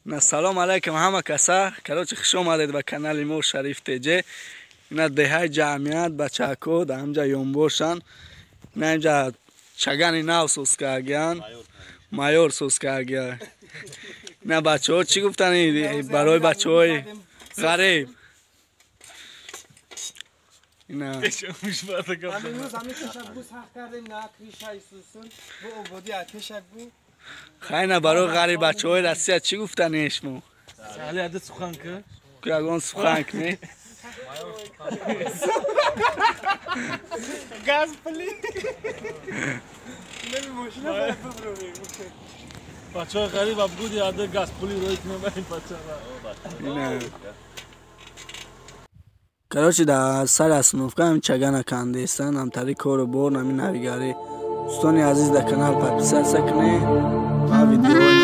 На салом алейкум ҳама каса. Короче, хуш омадед ба канали мо Шариф ТЖ. Ина деҳаи ҷамъият, бачаҳако дар ҳамҷа ёнбошанд. Ина инҷа чагани нав соз кардагиян. Майор соз кардагия. Ина бачаҳо чӣ гуфтани барои бачаҳои ғариб? Ина хайна барои ғариб бачаҳои Россия чӣ гуфтани шумо? Ягон сухан кунӣ? Газ пли. Бачаҳои ғариб абгуди ада газ пули рои кунем бачаҳо. Короче, дар сари остановка ҳам чагана кандестан, ҳамтари кору бор, ҳамин навигарӣ. Дӯстони азиз, дар канал подписаться кунед ва видеои